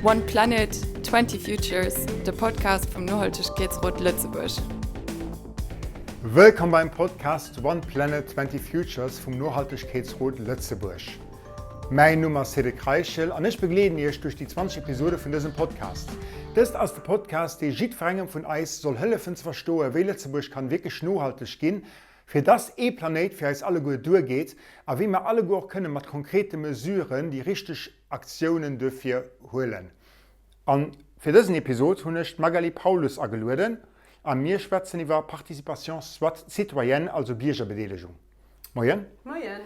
One Planet, 20 Futures, de Podcast vum Nohaltegkeetsrot Lëtzebuerg. Wëllkomm beim Podcast One Planet, 20 Futures vum Nohaltegkeetsrot Lëtzebuerg. Mäin Numm ass Cédric Reichel an ech begleeden Iech duerch déi 20 Episode vun dësem Podcast. Dëst ass de Podcast, dee jiddwerengem vun eis soll hëllefen ze verstoen, wéi Lëtzebuerg kann wierklech nohalteg ginn Fir dass ee Planéit fir eis alleguer duergeet a wéi mer alleguer och kënne mat konkrete Mesuren déi richteg Aktiounen duerfir huelen. A fir dësen Episod hunn ech d'Magali Paulus agelueden a mir schwätzen iwwer Participation citoyenne, also Biergerbedeelegung. Moien. Moien.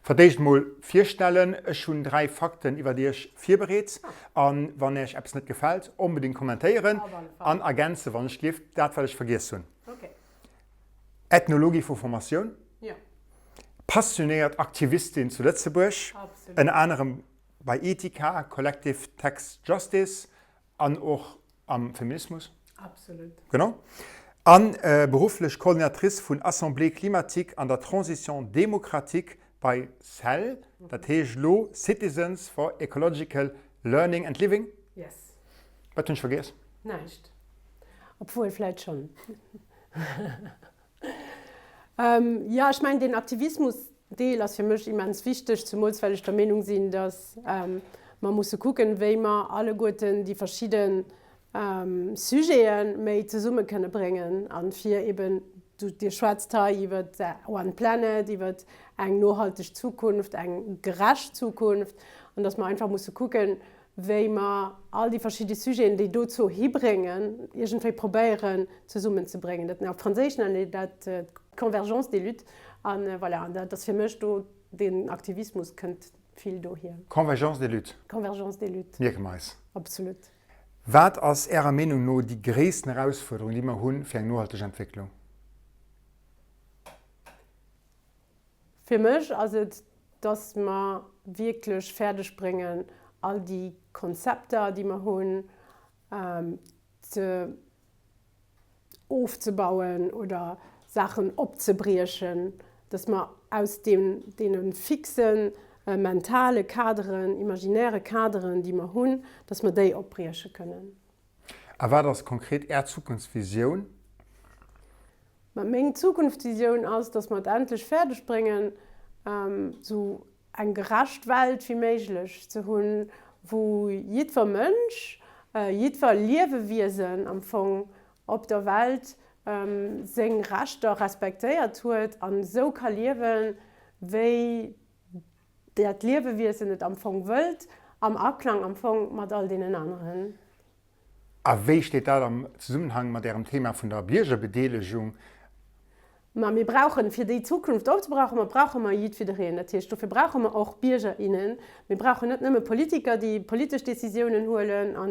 Fir d'éischt mol virstellen, ech hunn 3 Fakten iwwert Iech virbereet a wann Iech eppes net gefält, onbedéngt kommentéieren an ergänze wann ech dierf dat wat ech vergiess hunn. Ethnologin vu Formatioun, passionéiert Aktivistin zu Lëtzebuerg, ënner anerem bei Etika, Collective Tax Justice an och am Feminismus. Genau. A berufflech Coordinatrice vun Assemblée Climatique an der Transition démocratique bei cell, dat heescht elo Citizens for Ecological Learning and Living. Wat hunn ech vergiess? Näischt. Obwuel, vläit schonn. Jo, ech mengen, deen Aktivismus-Deel ass fir mech immens wichteg, zemools well ech der Meenung sinn, datt mer musse kucken, wéi mer alleguerten déi verschidde Sujete méi zesumme kënne bréngen a fir eben, Dir schwätzt hei iwwer One Planet, iwwer eng nohalteg Zukunft, eng gerecht Zukunft, an datt mer einfach musse kucken, wéi mer all déi verschidde Sujeten, déi dozou hibréngen, iergendwéi probéieren zesummenzebréngen. Dat, op Franséisch nennen déi dat d'Convergence des luttes. A voilà, an dat ass fir mech do, deen Aktivismus kënnt vill dohier. Convergence des luttes. Convergence des luttes. Mierke mer eis. Absolut. Wat ass Ärer Meenung no déi gréissten Erausfuerderung, déi mer hunn fir eng nohalteg Entwécklung? Fir mech ass et, dass mer wierklech fäerdeg bréngen, all déi Konzepter, déi mer hunn, ze ofzebauen oder Saachen opzebriechen, dass mer aus deene fixe mentale Kaderen, imaginäre Kaderen, déi mer hunn, dass mer déi opbrieche kënnen. A wat ass konkret Är Zukunftsvisioun? Mä meng Zukunftsvisioun ass, dass mer et endlech fäerdeg bréngen, esou eng gerecht Welt wéi méiglech ze hunn, wou jiddwer Mënsch, jiddwer Liewewiesen am Fong op der Welt seng Rechter respektéiert huet an esou ka liewen, wéi dat Liewewiesen et am Fong wëllt, am Aklang am Fong mat all deenen aneren. A wéi steet dat am Zesummenhang mat Ärem Thema vun der Biergerbedeelegung? Ma mir brauchen, fir déi Zukunft opzebrauchen, mer brauche mer jiddwidereen. Dat heescht, dofir brauche mer och Bierger, innen. Mir brauchen net nëmme Politiker, déi politesch Décisiounen huelen a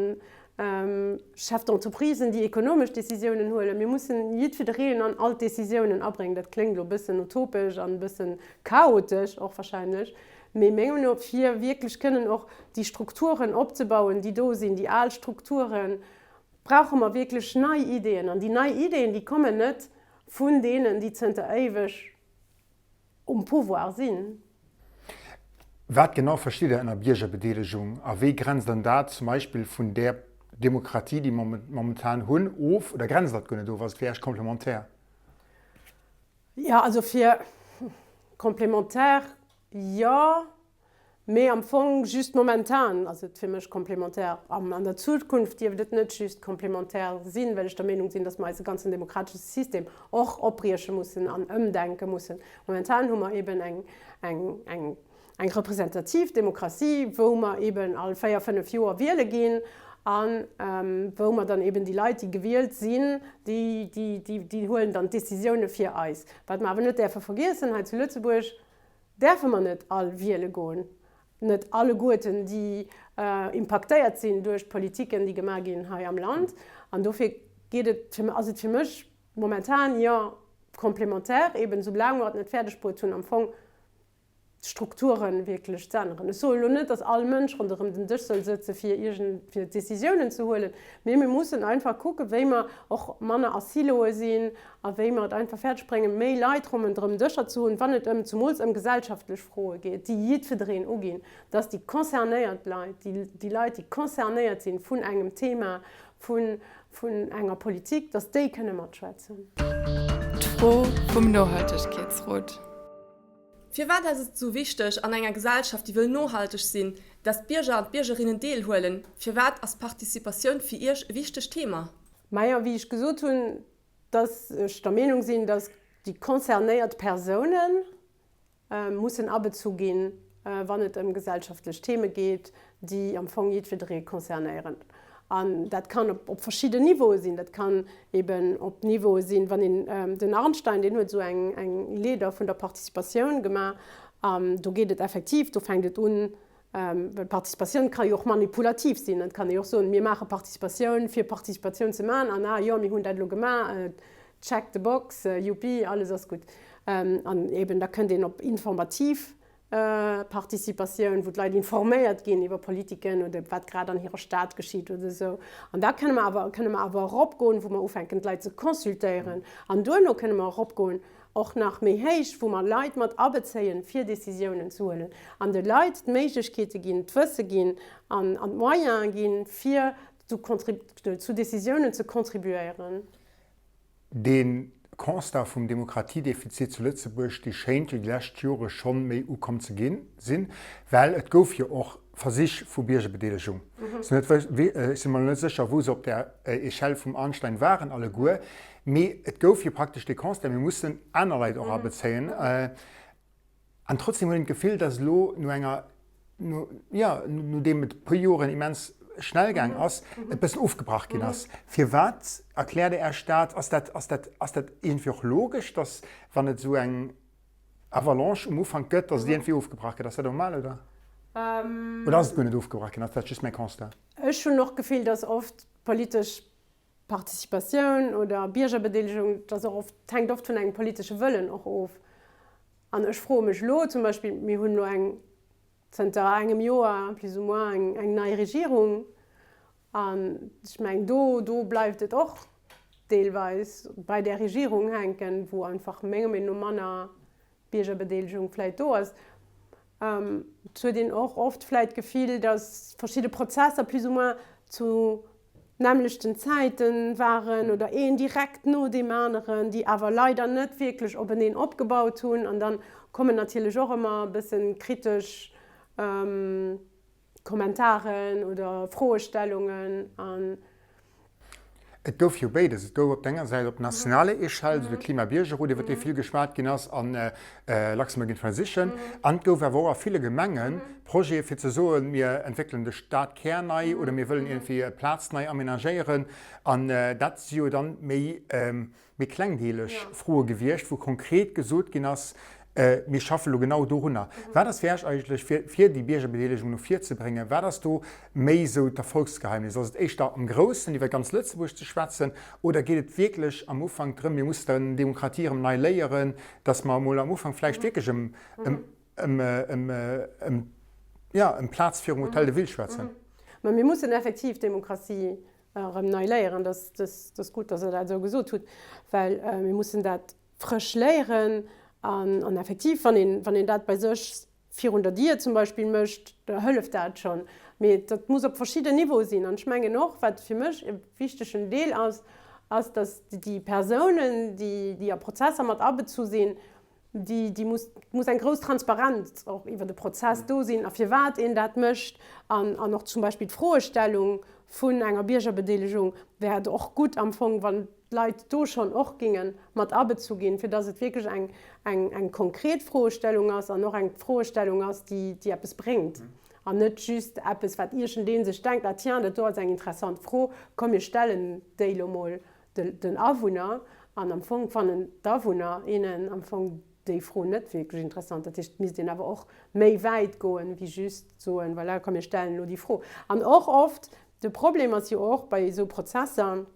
Chefs d'entreprisen, déi ekonomesch Décisiounen huelen. Mir mussen jiddwidereen an all d'Décisiounen abréngen. Dat kléngt elo e bëssen utopesch an e bëssen chaotesch och wahrscheinlech. Mee mengem no, fir wierklech kënnen och déi Strukturen opzebauen, déi do sinn, déi al Strukturen, brauche mer wierklech nei Ideeën. An déi nei Ideeën, déi kommen net vun deenen, déi zënter éiweg um Pouvoir sinn. Wat genau verstitt Der ënner Biergerbedeelegung a wéi grenzt Der dat zum Beispill vun där Demokratie, déi mer momentan hunn, of oder grenzt Der dat guer net of? Ass et fir Iech komplementär? Jo, also fir complémentaire, jo, mee am Fong just momentan ass et fir mech complémentaire. An an der Zukunft dierft et net just complémentaire sinn, well ech der Meenung sinn, dass mer eise ganzen demokratesche System och opbrieche mussen an ëmdenke mussen. Momentan hu mer eben eng, eng, eng Eng representativ Demokratie, wou mer eben all 4, 5 Joer wiele ginn a wou mer dann eben déi Leit, déi gewielt sinn, déi, déi, déi, déi huelen dann d'Décisioune fir eis. Wat mer awer net däerfe vergiessen, hei zu Lëtzebuerg däerfe mer net all wiele goen, net alleguerten, déi impaktéiert sinn duerch d'Politiken, déi gemaach ginn hei am Land. An dofir geet et, ass et fir mech momentan, jo, complémentaire, eben soulaang mer et net fäerdeg bruet hunn, am Fong. d'Strukture wierklech ze änneren. Ech soe lo net, datt all Mënsch ronderëm den Dësch soll sëtze fir iergend, fir Décisiounen ze huelen, mee mir mussen einfach kucken, wéi mer och manner a Siloe sinn a wéi mer et einfach fäerdeg bréngen, méi Leit ronderëm Dëscher ze hunn, wann et ëm, zumools ëm gesellschaftlech Froe geet, déi jiddwereen uginn, datt déi concernéiert Leit, déi, déi Leit, déi concernéiert sinn vun engem Thema, vun, vun enger Politik, datt déi kënne matschwätzen. D'Fro vum Nohaltegkeetsrot. Firwat ass et esou wichteg an enger Gesellschaft, déi wëll nohalteg sinn, dass d'Bierger an d'Biergerinnen deelhuelen? Firwat ass Participatioun fir Iech e wichtegt Thema? Majo, wéi ech gesot hunn, dass ech der Meenung sinn, dass déi concernéiert Persounen mussen abezu ginn, wann et ëm gesellschaftlech Theme geet, déi am Fong jiddweree concernéieren. An dat kann op verschidden Niveaue sinn. Dat kann eben op Niveaue sinn, wann een, den Arnstein, deen huet esou eng Leeder vun der Participatioun gemaach, an do geet et effektiv, do fänkt et un, well Participatioun ka jo och manipulativ sinn. Et kann ee jo och soen, mir maache Participatioun, fir Participatioun ze maachen, an ah jo, mir hunn dat elo gemaach, check the box, youpi, alles ass gutt. An eben da kënnt een op informativ Participatioun, wou d'Leit informéiert ginn iwwer Politiken oder wat grad an hirer Stad geschitt oder esou. An da kënne mer awer, kënne mer awer eropgoen, wou mer ufänken d'Leit ze consultéieren. An duerno kënne mer eropgoen och nach méi héich, wou mer Leit mat abezéien, fir Décisiounen ze huelen an de Leit d'Méiglechkeete ginn, d'Wësse ginn an d'Moyene ginn, fir zu Décisiounen ze contribuéieren. Dee Constat vum Demokratiedefizit zu Lëtzebuerg, dee schéint jo déi lescht Jore schonn méi ukomm ze ginn sinn, well et gouf jo och Versich vu Biergerbedeelegung. Ech si mer elo net sécher, wou se op där Echelle vum Arnstein waren alleguer, mee et gouf jo praktesch dee Constat, mir mussen aner Leit och abezéien. An trotzdem huet een d'Gefill, dass elo no enger, no, jo, nodeem et e puer Joren immens schnell gaang ass, et bëssen ofgebrach ginn ass. Firwat erkläert Der Iech dat? Ass dat, ass dat, ass dat iergendwéi och logesch, dass, wann et esou eng Avalanche um Ufank gëtt, dass et iergendwéi ofgebrach gëtt? Ass dat normal, oder? Oder ass et guer net ofgebrach ginn? Ass dat just mäi Constat? Ech hunn och d'Gefill, dass oft politesch Participatioun oder Biergerbedeelegung, dass och oft, hänkt oft vun engem politesche Wëllen och of. An ech froe mech elo zum Beispill, mir hunn elo eng, zënter engem Joer plus ou moins eng, eng nei Regierung. An ech mengen, do, do bleift et och deelweis bei där Regierung hänken, wou einfach menger Meenung no manner Biergerbedeelegung vläit do ass. Et huet een och oft vläit d'Gefill, datt verschidde Prozesser plus ou moins zu nämmlechten Zäite waren oder een direkt no deem aneren, déi awer leider net wierklech openeen opgebaut hunn. An da kommen natierlech och ëmmer e bësse kritesch Kommentaren oder Froestellungen an. Et gouf jo béides. Et gouf op der enger Säit op nationaler Echelle esou de Klimabiergerrot, iwwer dee vill geschwat ginn ass, an Luxembourg in Transition. An et gouf awer och a ville Gemenge Projete fir ze soen, mir entwéckelen de Stadkär nei oder mir wëllen iergendwéi e Plaz nei amenagéieren. An dat si jo dann méi méi klengdeeleg Froe gewiescht, wou konkret gesot ginn ass, Mir schaffe lo genau dorunner. Wat ass fir Iech eigentlech, fir, fir déi Biergerbedeelegung no vir ze bréngen, wat ass do méi esou d'Erfolgsgeheimnis? Ass et éischter am Groussen iwwer ganz Lëtzebuerg ze schwätzen oder geet et wierklech am Ufank drëm, mir mussen d'Demokratie erëm nei léieren, datt mer emol am Ufank vläicht wierklech ëm, ëm, ëm, ëm, ëm, jo, ëm d'Plaz virum Hôtel de Ville schwätzen? Mä mir mussen effektiv d'Demokratie erëm nei léieren. Dat ass gutt, dass Der dat esou gesot hutt, well mir mussen dat frësch léieren. An effektiv, wann een, wann een dat bei sech virun der Dier zum Beispill mécht, da hëlleft dat schonn. Mee dat muss op verschidden Niveaue sinn. An ech mengen och, wat fir mech e wichtegen Deel ass, ass, dass déi Persounen, déi, déi a Prozesser mat abezu sinn, déi, déi muss, muss eng grouss Transparenz och iwwer de Prozess do sinn a firwat een dat mécht. An, an och zum Beispill d'Froestellung vun enger Biergerbedeelegung wär et och gutt am Fong, wann d'Leit do schonn och géinge mat abezu ginn, fir dass et wierklech eng, eng, eng konkret Froestellung ass an och eng Froestellung ass, déi, déi eppes bréngt an net just eppes, wat iergendee sech denkt, ah tiens, dat do ass eng interessant Fro, komm mir stellen déi elo mol den Awunner an am Fong fannen d'Awunner, innen am Fong déi Fro net wierklech interessant. Dat heescht, et misst een awer och méi wäit goen, wéi just soen, voilà, komm mir stellen elo déi Fro. An och oft, de Problem ass jo och bei esou Prozesser,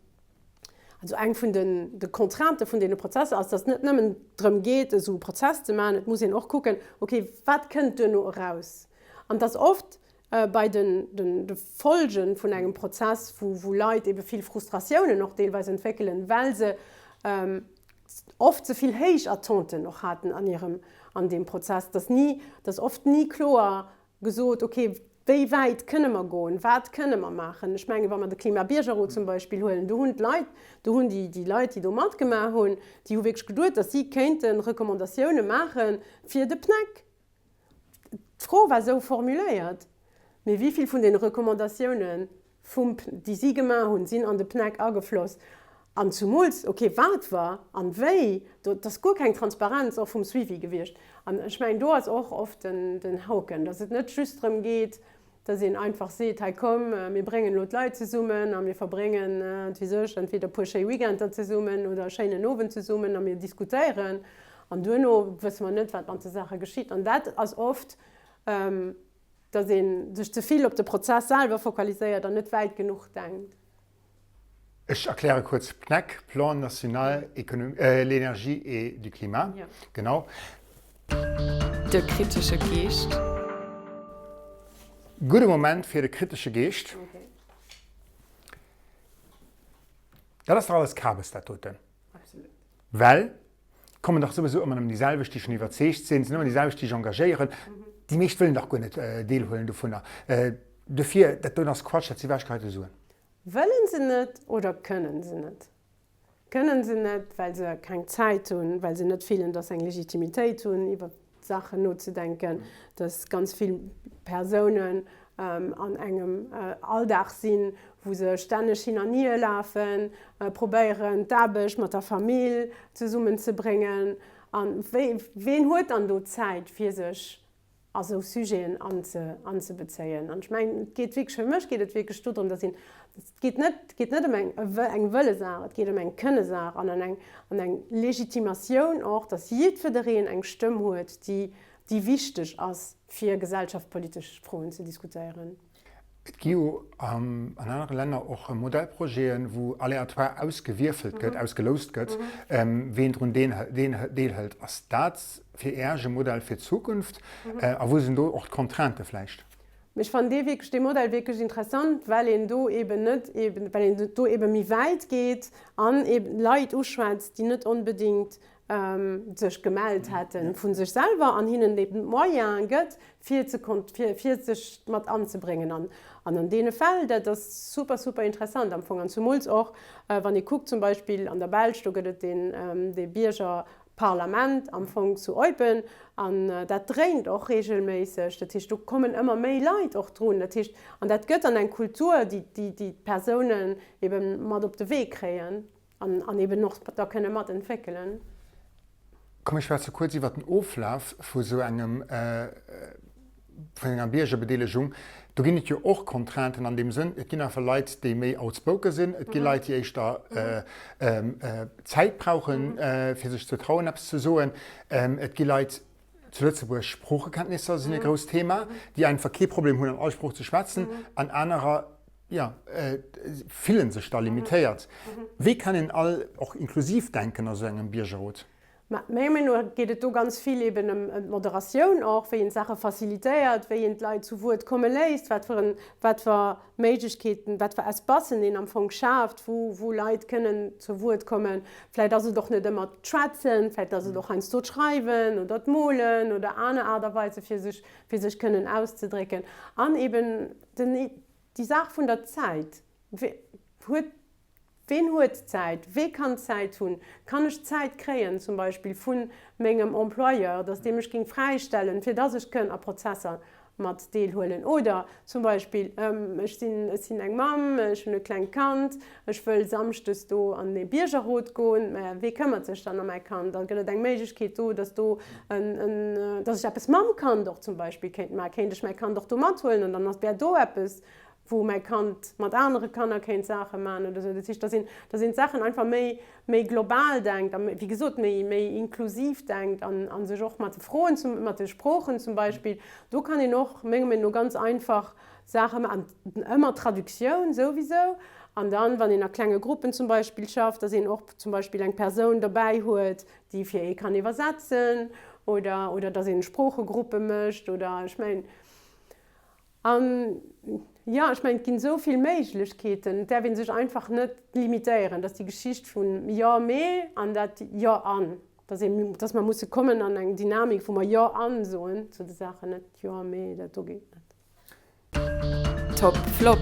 Also eng vun den de Contraintë vun deene Prozesser ass, dass et net nëmmen drëm geet, esou e Prozess ze maachen, et muss een och kucken, okay, wat kënnt duerno eraus? An dass oft bei den de Folgen vun engem Prozess, wou wou Leit ebe vill Frustratiounen och deelweis entwéckelen, well se oft ze vill héich Attenten och haten an hirem an deem Prozess, dass ni dass oft ni kloer gesot, okay, wéi wäit kënne mer goen, wat kënne mer maachen? Ech mengen, wa mer de Klimabiergerrot zum Beispill huelen, do hunn d'Leit, do hunn déi, déi Leit, déi do matgemaach hunn, déi hu wierklech geduet, datt si kéinte Recommandatioune maache fir de PNEC. D'Fro war esou formuléiert, mee wéi vill vun deene Recommandatiounen vum, déi si gemaach hunn, sinn an de PNEC agefloss. An zumools, ok, wat war an wéi, do ass guer keng Transparenz och vum Suivi gewiescht. An ech mengen, do ass och oft den Hoken, dass et net just drëm geet, dass een einfach seet, hei komm, mir bréngen elo d'Leit zesummen a mir verbréngen, wat weess ech, entweder e puer schéi Weekender zesummen oder e schéinen Owend zesummen a mir diskutéieren an duerno wësse mer net, wat mat de Saache geschitt. An dat ass oft, Datt ee sech ze vill op de Prozess selwer fokaliséiert an net wäit genuch denkt. Ech erkläre kuerz PNEC, Plan national de l'énergie et du climat, genau. De kritesche Geescht. Gudde Moment fir de kritesche Geescht. Dat ass dach alles Kabes, dat doten. Well Et kommen dach souwisou ëmmer nëmmen déi selwecht, déi schonn iwwerzeegt sinn, et sinn ëmmer déi selwecht, déi sech engagéieren. Déi meescht wëllen dach guer net deelhuelen dovunner. Dofir, dat doen ass Quatsch, dat si wechgeheite Suen. Wëllen se net oder kënnen se net? Kënnen se net, well se keng Zäit hunn, well se net fillen, datt se eng Legitimitéit hunn, iwwer Saachen nozedenken, dass ganz vill Persounen an engem Alldag sinn, wou se stänneg hin an hier lafen, probéieren d'Aarbecht mat der Famill zesummen ze bréngen. A ween huet dann do Zäit fir sech a sou Sujeten anzebezéien? An ech mengen, et geet wierklech, fir mech geet et wierklech dodrëm, dass een, Et geet net, et geet net ëm eng, eng Wëllesaach, et geet ëm eng Kënnesaach an eng, an eng Legitimatioun och, dass jiddwereen eng Stëmm huet, déi, déi wichteg ass, fir gesellschaftspolitesch Froen ze diskutéieren. Et gi jo an anere Länner och Modellprojeten, wou aléatoire ausgewierfelt gëtt, ausgeloust gëtt, ween drun deelhëlt. Ass dat fir Äech e Modell fir d'Zukunft? A wou sinn do och d'Contraintë vläicht? Mee ech fannen dee wierklech, dee Modell wierklech interessant, well een do eben net eben, well een do ebe méi wäit geet an eben Leit uschwätzt, déi net onbedéngt sech gemellt hätte vu sech selwer an hinnen eben d'Moyene gëtt, fir ze fir, fir sech mat anzebréngen. An, an an deene Fäll, dat ass super, super interessant am Fong. An zumools och, wann ee kuckt zum Beispill an der Belsch, do gëtt et deen, dee Bierger, Parlament am Fong zu Eupen an dat dréint och regelméisseg. Dat heescht, do kommen ëmmer méi Leit och drun. Dat heescht, an dat gëtt dann eng Kultur, déi déi d'Persounen ebe mat op de Wee kréien an an eben och da kënne mat entwéckelen. Komm mir schwätze kuerz iwwert den Oflaf vu sou engem vun enger Biergerbedeelegung, do ginn et jo och Contrainten an deem Sënn, et ginn einfach Leit, déi méi outspoken sinn, et gi Leit, déi éischter Zäit brauchen, fir sech ze trauen, eppes ze soen, et gi Leit, zu Lëtzebuerg, Sproochekenntnisser sinn e grousst Thema, déi einfach kee Problem hunn, an all Sprooch ze schwätzen, an anerer, jo, fillen sech da limitéiert. Wéi kann een all och inklusiv denken a sou engem Biergerrot? Mä menger Meenung no geet et do ganz vill eben ëm d'Moderatioun och, wéi een d'Saache facilitéiert, wéi een d'Leit zu Wuert komme léisst, wat fir en, wat fir Méiglechkeeten, wat fir Espacen een am Fong schaaft, wou, wou Leit kënnen zu Wuert kommen. Vläicht ass et och net ëmmer d'Schwätzen, vläicht ass et och heiansdo d'Schreiwen oder d'Molen oder aner Aart a Weise fir sech, fir sech kënnen auszedrécken. An eben den, déi Saach vun der Zäit. Huet Ween huet Zäit? Wee kann Zäit hunn? Kann ech Zäit kréien, zum Beispill vu mengem Employeur, dass dee mech géing fräistellen, fir dass ech kënn a Prozesser mat deelhuelen? Oder zum Beispill, ech sinn, ech sinn eng Mamm, ech hunn e klengt Kand, ech wëll samschdes do an ee Biergerrot goen, mä wee këmmert sech dann ëm mäi Kand? Da gëtt et eng Méiglechkeet do, dass do en, en, dass ech eppes mam Kand och zum Beispill kéint maachen, kéint ech mäi Kand och do mathuelen an dann ass, wär do eppes, wou mäi Kand mat anere Kanner kéint Saache maachen oder esou. Dat heescht, dass een, dass een d'Saachen einfach méi, méi global denkt a wéi gesot méi, méi inklusiv denkt an, a sech och mat de Froen zum, mat de Sproochen zum Beispill, do kann een och menger Meenung no ganz einfach. Saache maachen, an ëmmer Traductioun souwisou. An dann, wann een a klenge Gruppen zum Beispill schafft, dass een och zum Beispill eng Persoun dobäi huet, déi fir ee kann iwwersetzen oder, oder dass een Sproochegruppe mécht oder ech mengen, An, jo, ech mengen, et ginn esou vill Méiglechkeeten, et däerf ee sech einfach net limitéieren. Dat ass déi Geschicht vun Jo, mee an dat Jo an, dass ee, dass mer musse kommen an eng Dynamik, wou mer Jo an soen zu de Saachen, net Jo, mee dat do geet net. Top Flop.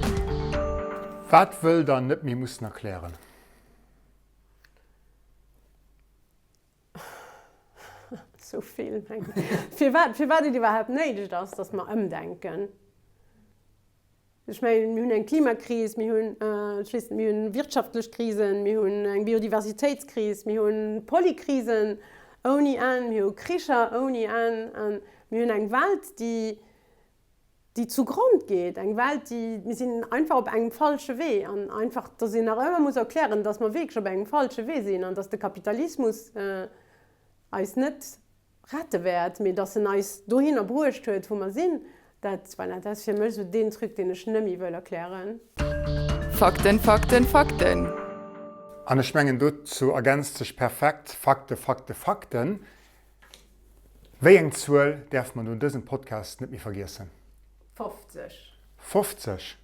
Wat wëllt Der net méi mussen erklären? Sou vill, mengen ech. Firwat, firwat et iwwerhaapt néideg ass, datt mer ëmdenken. Ech mengen, mir hunn eng Klimakris, mir hunn, ech weess net, mir hunn wirtschaftlech Krisen, mir hunn eng Biodiversitéitskris, mir hu Polykrisen ouni Enn, mir hu Kricher ouni Enn a mir hunn eng Welt, déi, déi zugrond geet, eng Welt, déi, mir sinn einfach op engem falsche Wee an einfach, dass een nach ëmmer muss erklären, dass mer wierklech op engem falsche Wee sinn an dass de Kapitalismus eis net rette wäert, mee dass en eis dohinner bruecht huet, wou mer sinn, dat, voilà, dat ass fir mech esou deen Truc, deen ech net méi wëll erklären. Fakten, Fakten, Fakten! An ech mengen, dozou ergänzt sech perfekt Fakte, Fakte, Fakten. Wéi eng Zuel däerf mer no dësem Podcast net méi vergiessen? 50. 50?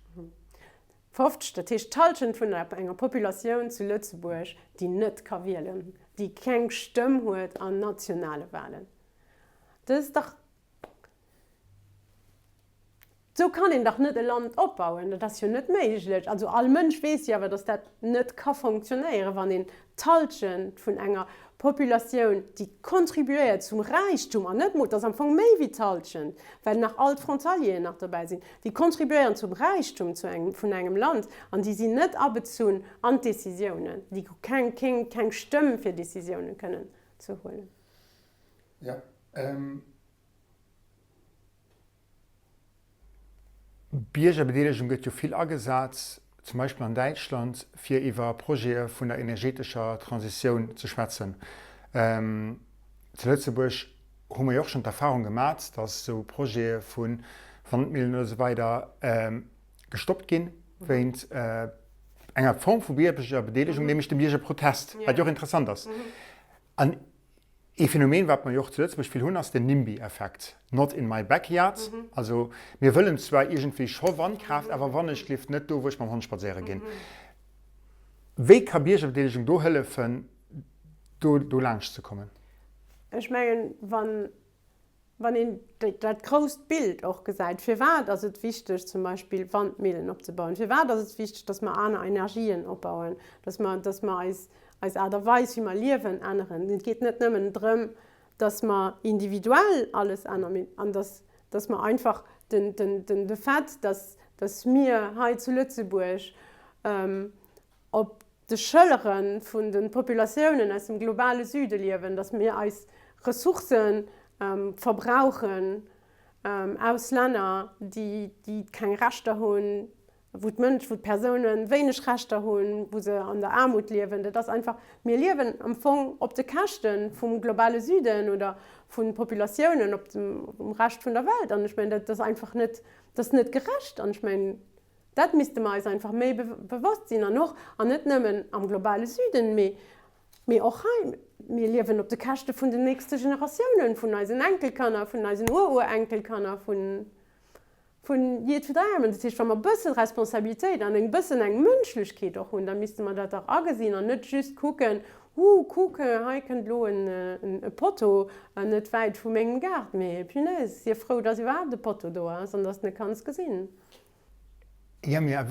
50, dat heescht d'Hallschent vun enger Populatioun zu Lëtzebuerg, déi net ka wielen, déi keng Stëmm huet an nationale Walen. Dat ass dach. Esou kann een dach net e Land opbauen, dat ass jo net méiglech. Also all Mënsch weess jo awer, datt dat net ka fonctionnéieren, wann een d'Halschent vun enger Populatioun, déi contribuéiert zum Räichtum, an net mol, dat ass am Fong méi wéi d'Halschent, well nach all d'Frontalieren nach dobäi sinn, déi contribuéieren zum Räichtum zu engem, vun engem Land, an déi sinn net abezunn an d'Décisiounen, déi keng, keng, keng Stëmm fir Décisiounen kënnen ze huelen. Jo. Biergerbedeelegung gëtt jo vill agesat, zum Beispill an Däitschland, fir iwwer Projete vun der energetescher Transitioun ze schwätzen. Zu Lëtzebuerg hu mer jo och schonn d'Erfahrung gemat, datt esou Projete vu Wandmillen oder esou weider gestoppt ginn, wéint enger Form vu Biergerbedeelegung, nämlech dem Biergerprotest, wat jo och interessant ass. An ee Phänomen, wat mer jo och zu Lëtzebuerg vill hunn, ass den NIMBY-Effekt, not in my backyard. Also mir wëllen zwar iergendwéi scho Wandkraaft, awer wannechgelift net do, wou ech mam Hond spadséiere ginn. Wéi ka Biergerbedeelegung do hëllefen, do do laanscht ze kommen? Ech mengen, wann Wann een dat grousst Bild och gesäit, firwat ass et wichteg zum Beispill Wandmillen opzebauen, firwat ass et wichteg, datt mer aner Energien opbauen, datt mer, datt mer eis, eis Aart a Weis wéi mer liewen änneren. Et geet net nëmmen drëm, datt mer individuell alles änneren, mee an datt, datt mer einfach den, den, den, de Fait, datt, datt mir hei zu Lëtzebuerg op de Schëllere vun de Populatiounen aus dem globale Süde liewen, datt mir eis Ressourcë verbrauchen aus Länner, déi keng Rechter hunn, wou d'Mënsch, wou d'Persoune wéineg Rechter hunn, wou se an der Aarmut liewen. Dat ass einfach, mir liewen am Fong op de Käschte vum globale Süden oder vu Populatiounen op dem Rescht vun der Welt. An ech mengen, dat ass einfach net, dat ass net gerecht. An ech mengen, Dat misste mer eis einfach méi bewosst sinn an och, an net nëmmen am globale Süden, mee, mee och hei, mir liewen op de Käschte vun den nächste Generatiounen, vun eisen Enkelkanner, vun eisen Ururenkelkanner, vun, vun jiddwerengem. Dat heescht, wa mer e bësse Responsabilitéit an eng bëssen eng Mënschlechkeet och hunn, da misste mer dat dach agesinn an net just kucken, Huh, kuck, hei kënnt elo en Potto net wäit vu mengem Gaart. Mee punaise, sief frou, dass iwwerhaapt e Potto do ass an dass de e kanns gesinn. Jo, mee a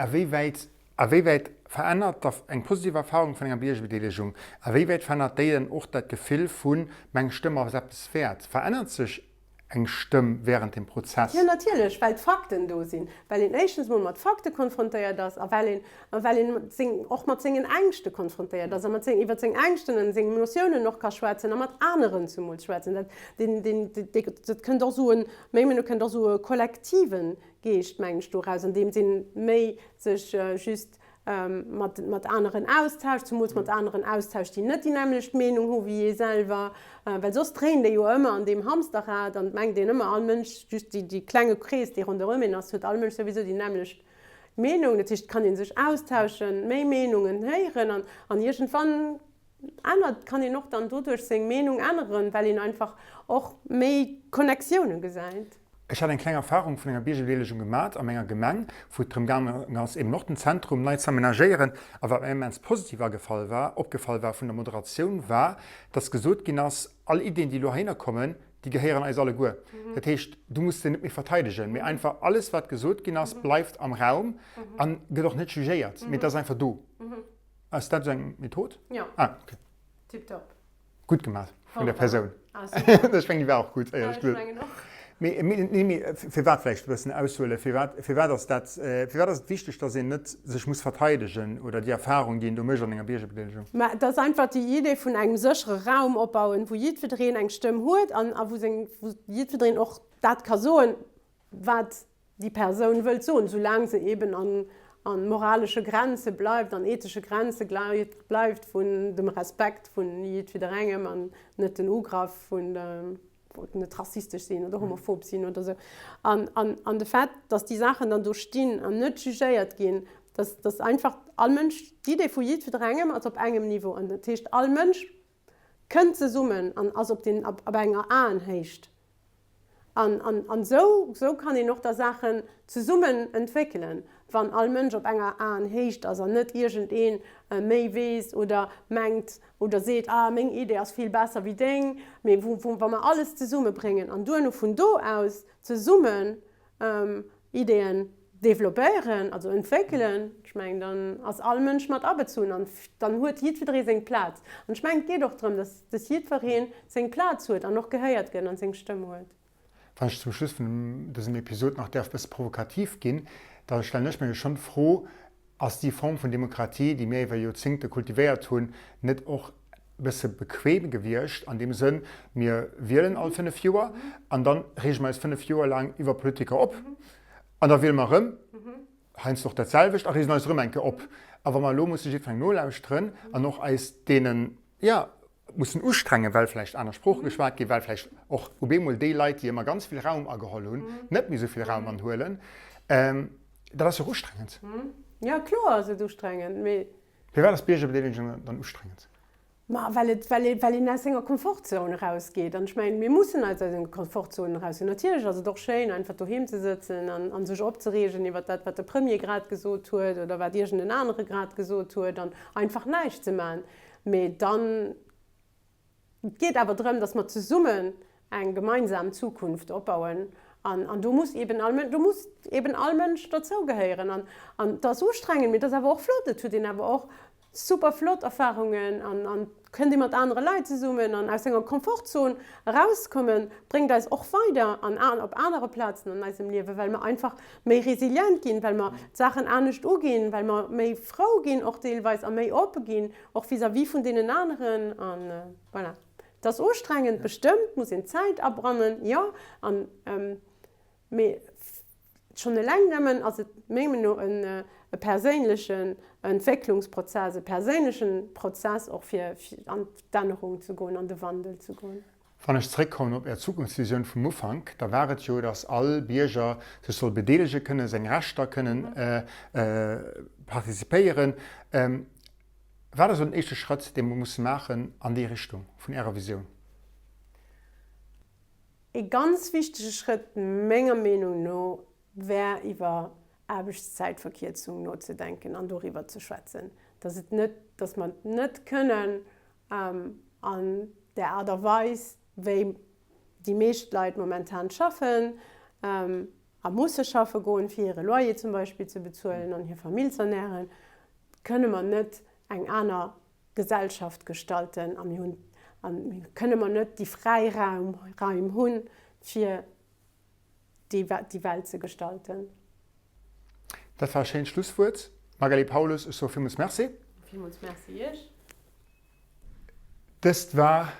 wéi wäit, a wéi wäit verännert da eng positiv Erfahrung vun enger Biergerbedeelegung, a wéi wäit verännert déi dann och dat Gefill vun, meng Stëmm ass eppes wäert? Verännert sech eng Stëmm während dem Prozess? Jo, natierlech, well d'Fakten do sinn, well een éischtens emol mat Fakte konfrontéiert ass a well een, a well een seng, och mat sengen Ängschte konfrontéiert ass a mat seng, iwwer seng Ängschten an seng Emotiounen och ka schwätzen a mat aneren zemools schwätzen. Dat, deen, deen, dat kënnt och esou en, meng Meenung, kënnt och esou e kollektiven Geescht, mengen ech, doraus, an deem Sinn méi sech just. mat, mat aneren austauscht, zumools mat aneren austauscht, déi net déi nämmlecht Meenung hu wéi ee selwer, well soss dréint ee jo ëmmer an deem Hamsterrad an et mengt een ëmmer, all Mënsch, just déi, dee klenge Krees, dee ronderëm een ass, huet all Mënsch souwisou déi nämmlecht Meenung. Dat heescht, et kann ee sech austauschen, méi Meenungen héieren an, an iergendwann ännert, kann een och dann doduerch seng Meenung änneren, well een einfach och méi Connectiounen gesäit. Ech hat eng kleng Erfahrung vun enger Biergerbedeelegung gemat a menger Gemeng, wou et drëm gaangen ass, eben och den Zentrum nei ze amenagéieren. A wat mir immens positiv agefall war, opgefall war vun der Moderatioun, war, dass gesot ginn ass, all Iddien, déi elo heihinner kommen, déi gehéieren eis alleguer. Dat heescht, du muss se net méi verteidegen, mee einfach alles, wat gesot ginn ass, bleift am Raum a gëtt och net jugéiert, mee et ass einfach do. Ass dat esou eng Method? Jo. Ah, okay. Tiptop. Gutt gemaach vun der Persoun. Ah, super. Ech mengen, déi war och gutt, éierlech gesot. Ech mengen och. Mee, nee, mee firwat vläicht e bëssen aushuelen, firwat, firwat ass dat, firwat ass et wichteg, datt een net sech muss verteidegen oder déi Erfahrung, déi een do mécht an enger Biergerbedeelegung? Mä et ass einfach déi Idee vun engem séchere Raum opbauen, wou jiddwereen eng Stëmm huet an a wou seng, wou jiddwereen och dat ka soen, wat déi Persoun wëllt soen, soulaang se eben an moralesche Grenze bleift, an ethesche Grenze bleift vun dem Respekt vun jiddwiderengem an net den Ugraff vun, net rassistesch sinn oder homophob sinn oder esou. An, an, an de Fait, dass déi Saachen dann do stinn an net jugéiert ginn, dass, dass einfach all Mënsch, d'Idee vu jiddwiderengem ass op engem Niveau an dat heescht all Mënsch kënnt zesummen an ass op den, op enger Aenhéicht. An, an, an esou, esou kann een och da Saachen zesummen entwéckelen, wann all Mënsch op enger Aenhéicht ass an net iergendee méi weess oder mengt oder seet, ah meng Idee ass vill besser wéi deng, mee wou, wou, wa mer alles zesummebréngen an duerno vun do aus zesummen Ideeën développéieren, also entwéckelen, ech mengen, dann ass all Mënsch mat abezunn an dann huet jiddweree seng Plaz. An ech mengen, et geet och drëm, dass, dass jiddweree seng Plaz huet an och gehéiert gëtt an seng Stëmm huet. Wann ech zum Schluss vun dësem Episod nach däerf bësse provokativ ginn, da stellen ech mir jo schonn d'Fro, Ass déi Form vun Demokratie, déi mir iwwer Joerzéngte kultivéiert hunn, net och e bësse bequem gewiescht an deem Sënn, mir wielen all 5 Joer an da reege mer eis 5 Joer laang iwwer Politiker op an da wiele mer erëm, heiansdo och dat selwecht, a reegen eis erëm eng Kéier op. A wa mer elo musse jiddwerengem nolauschteren an och eis deenen, jo, mussen ustrengen, well vläicht aner Sprooche geschwat ginn, well vläicht och op eemol déi Leit, déi ëmmer ganz vill Raum ageholl hunn, net méi esou vill Raum anhuelen. Dat ass jo och ustrengend. Jo, kloer ass et ustrengend, mee. Firwat ass Biergerbedeelegung dann ustrengend? Ma well et, well ee, well een aus senger Komfortzon erausgeet. An ech mengen, mir mussen eis aus enger Komfortzon erausgoen. Natierlech ass et och schéin, einfach doheem ze sëtzen an, an sech opzereegen iwwert dat, wat de Premier grad gesot huet oder wat iergend en anere grad gesot huet an einfach näischt ze maachen. Mee dann, et geet awer drëm, datt mer zesummen eng gemeinsam Zukunft opbauen. An, an do muss eben all Mënsch, do muss eben all Mënsch derzougehéieren. An, an et ass ustrengend, mee et ass awer och flott. Et huet een awer och super flott Erfahrungen an, an kënnt ee mat anere Leit zesummen. An aus senger Komfortzon erauskommen, bréngt eis och weider an, op anere Plazen an eisem Liewen, well mer einfach méi resilient ginn, well mer d'Saachen anescht uginn, well mer méi frou ginn och deelweis a méi oppe ginn. Och vis-à-vis vun deenen aneren. An voilà. Et ass ustrengend, bestëmmt muss een Zäit abrannen, jo. An, mee schonn eleng nëmmen ass et mengem no e perséinlechen Entwécklungsprozess, e perséinleche Prozess och fir an d'Ännerung ze goen, an de Wandel ze goen. Wann ech zeréckkommen op Är Zukunftsvisioun vum Ufank, da war et jo, datt all Bierger sech soll bedeelege kënnen, seng Rechter kënnen participéieren. Wat ass elo den éischte Schrëtt, dee mer musse maachen an déi Richtung vun Ärer Visioun? Ee ganz wichtege Schrëtt menger Meenung no wär iwwer Aarbechtszäitverkierzung nozedenken an doriwwer ze schwätzen, datt et net, datt mer net kënnen an där Aart a Weis, wéi déi meescht Leit momentan schaffen a musse schaffe goen, fir hire Loyer zum Beispill ze bezuelen an hir Famill z'ernären, kënne mer net eng aner Gesellschaft gestalten a mir hunn, a kënne mer net déi Fräiraum Raim hunn, fir déi Welt ze gestalten. Dat war e schéint Schlusswuert. Magali Paulus, ech soe villmools Merci. Villmools Merci Iech. Dëst war.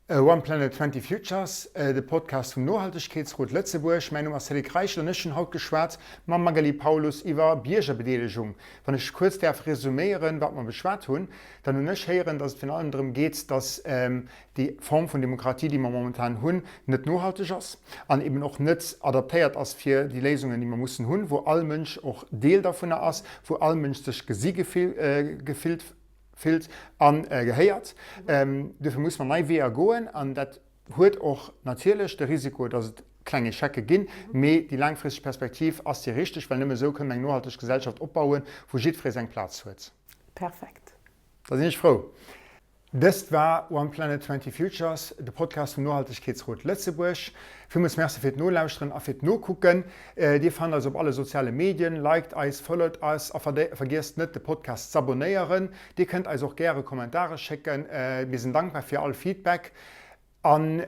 One Planet 20 Futures, de Podcast vum Nohaltegkeetsrot Lëtzebuerg. Mäin Numm ass Cédric Reichel an ech hunn haut geschwat mam Magali Paulus iwwer Biergerbedeelegung. Wann ech kuerz däerf resuméieren, wat mer beschwat hunn, dann hunn ech héieren, dass et virun allem drëm geet, dass déi Form vun Demokratie, déi mer momentan hunn, net nohalteg ass an eben och net adaptéiert ass fir déi Léisungen, déi mer mussen hunn, wou all Mënsch och Deel dovunner ass, wou all Mënsch sech gesi gefillt fillt a gehéiert. Duerfir muss mer nei Weeër goen an dat huet och natierlech de Risiko, dass et kleng Echecke ginn, mee déi laangfristeg Perspektiv ass déi richteg, well nëmme esou kënne mer eng nohalteg Gesellschaft opbauen, wou jiddweree seng Plaz huet. Perfekt. Da sinn ech frou. Dëst war One Planet 20 Futures, de Podcast vum Nohaltegkeetsrot Lëtzebuerg. Villmools Merci fir d'Nolauschteren a fir d'Nokucken. Dir fannt eis op alle soziale Medien. Liked eis, followt eis a vergiesst net de Podcast z'abonnéieren. Dir kënnt eis och gäre Kommentare schécken. Mir sinn dankbar fir all Feedback. An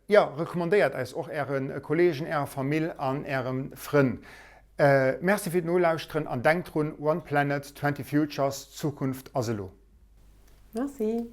jo, recommandéiert eis och äre Kollegen, ärer Famill an äre Frënn. Merci fir d'Nolauschteren an denkt drun, One Planet, 20 Futures, d'Zukunft ass elo. Merci.